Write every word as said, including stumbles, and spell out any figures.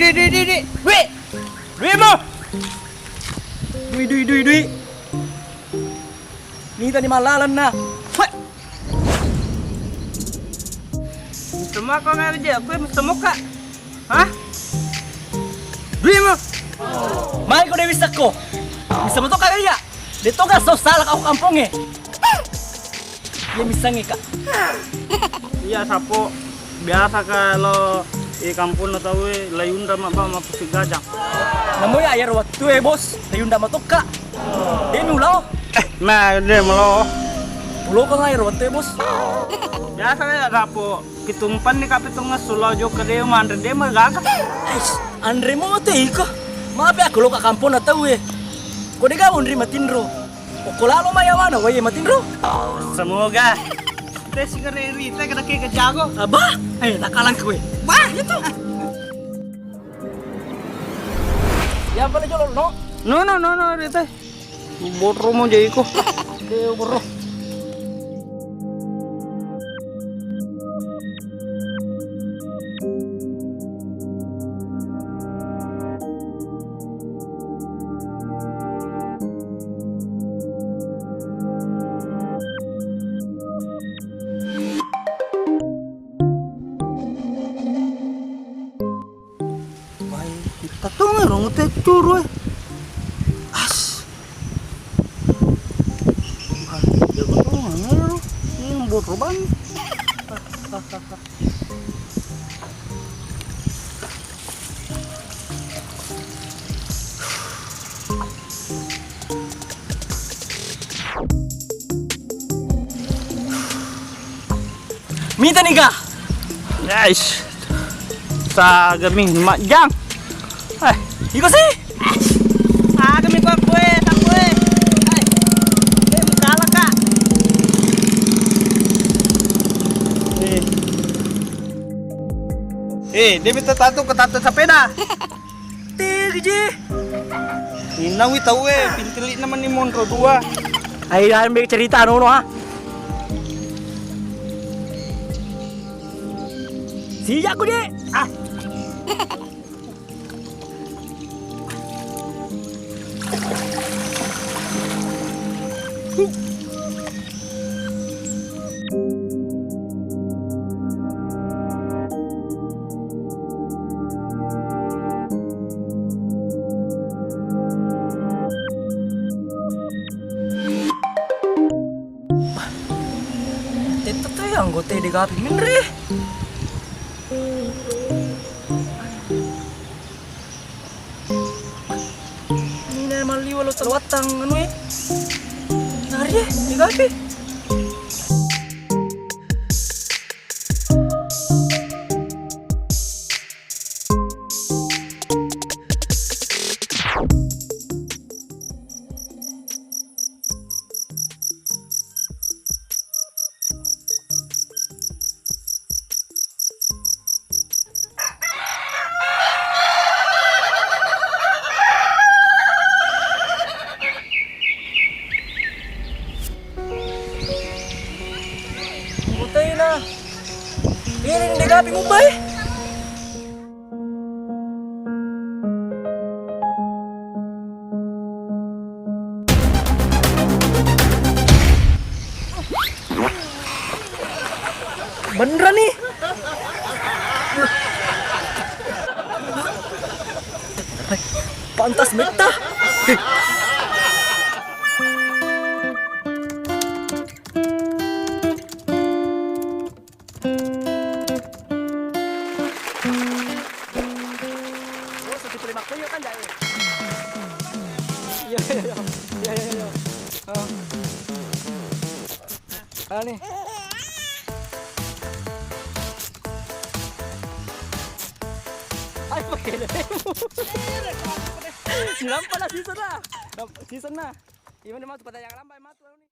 Dui, dui, dui, dui. Dui. Dui mo. Dui, dui, dui, dui. Nita ni malalenna. Weh. Semua kau ngai je, aku yang semua kak. Hah? Dui mo. Mai ko de wissakko. Bisa moto kak ya? De to ga so salah kau kampongnge. Iya missengngi, Kak. Iya, sappo. Biasa ka lo i kamponna tauwe, layunda mabba mappusi gajang. Namo ya, iyaro wettue, Bos, layunda matokka. De mi ulao. Eh, ma de melo. Ulo ko iyaro wettue, Bos. Biasa ya, sappo. Pitumpanni ka pitungngesso lao jokka de manre de magaga. Ais, anre mo te iko. Mape aku lo ka kamponna tauwe. Ko de ga onri matinro. Okko lalo mai awana wae matinro. Semoga. Te sigare rita kada ke jago. Abah, eh, nakalang kue. Bah, itu. Ya apa jolo no? No, no, no, no, rita. Borro mo jaiko. Deo borro. Wai, kita tong ero ngute curu, eh. As. Wah, jago tong ero. Ini borro bang. Mita niga? Guys. Sagami majjang. Eh, iko sih? Sagami kua kue, tak kue. Eh, eh, kalah, Kak. Eh. Eh, dia minta tatu ke tatu sepeda. Tegi je. Innawi tauwe, pintili'na mani monro dua. Ai ambil cerita nono ha. Sijakku je. Ah. Tette to ya anggota de gapi menre. Nina malliwa lo salowattang anu e. Nari e, de gapi. Mutaina. Ini de gapi mubai. Beneran nih. Pantas metta. Oh, sedikit lemak kayu kan, Jai? Iya, iya, iya. Iya, iya, iya. Oh. Ah, nih. Ayo, pakai deh. Silang pala season lah. Season lah. Gimana, Mas? Pada yang lambai, Mas, lalu nih.